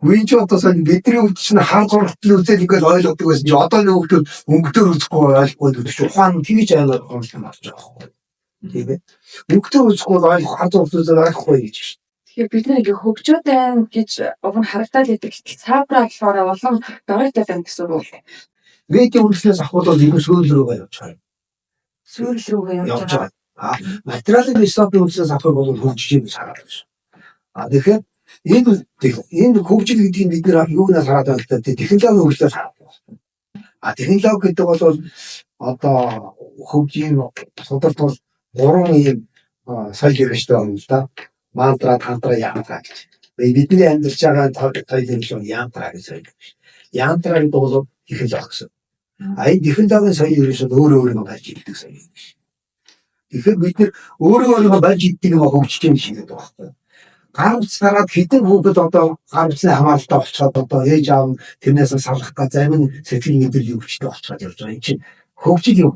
Үгүй чи одоо сайн бидний үед чинь хар зурагт л үзэл ингээл ойлгодог байсан чи одоо нэг хүмүүс өнгөтөр үзэхгүй ойлгохгүй гэдэг чи ухаан тэгж аймаар юм болж байгаа байхгүй. Тийм ээ. Өнгөтөр үзэхгүй бол ойлгох хар зурагт үзэл ойлгохгүй гэж шин. Тэгэхээр бид нар ингээ хөгжөөд байна гэж уг нь харагдаад идэг. Гэтэл цаавраа болохоор улам доройтой байна гэсэн үг. Медиа үндэснээс авах бол энэ сүүл рүүгээ явж байгаа юм. Сүүл рүүгээ явж Явж байгаа. байгаа. А материалын философийн үндэснээс авах бол хөгжиж юм гэж хараад байна. А тэгэхээр энэ хөгжил гэдгийг бид нэр юунаас хараад байна л да, технологийн хөгжлөөс хараад байна. А технологи гэдэг бол одоо хөгжийн сударт бол гурван ийм соёл хэрэгждэг юм л да. Мантра, тантра, янтра гэж. Бидний амьдарч байгаа соёл хэрэгж бол янтра гэж соёл гэж. Янтра гэдэг бол технологи гэсэн. А энэ технологийн соёл хэрэгж бол өөрөө өөрийгөө барьж иддэг соёл гэж. Тэгэхээр бид нэр өөрөө өөрийгөө барьж иддэг юм хөгжиж юм шиг гэдэг байхгүй. Гар утас гараад хэдэн хүүхэд одоо гар утасны хамааралтай болчиход одоо ээж аав нь тэрнээс салах га зарим нь сэтгэл мэдрэл өвчтэй болчиход явж байгаа. Энэ чинь хөгжил юм.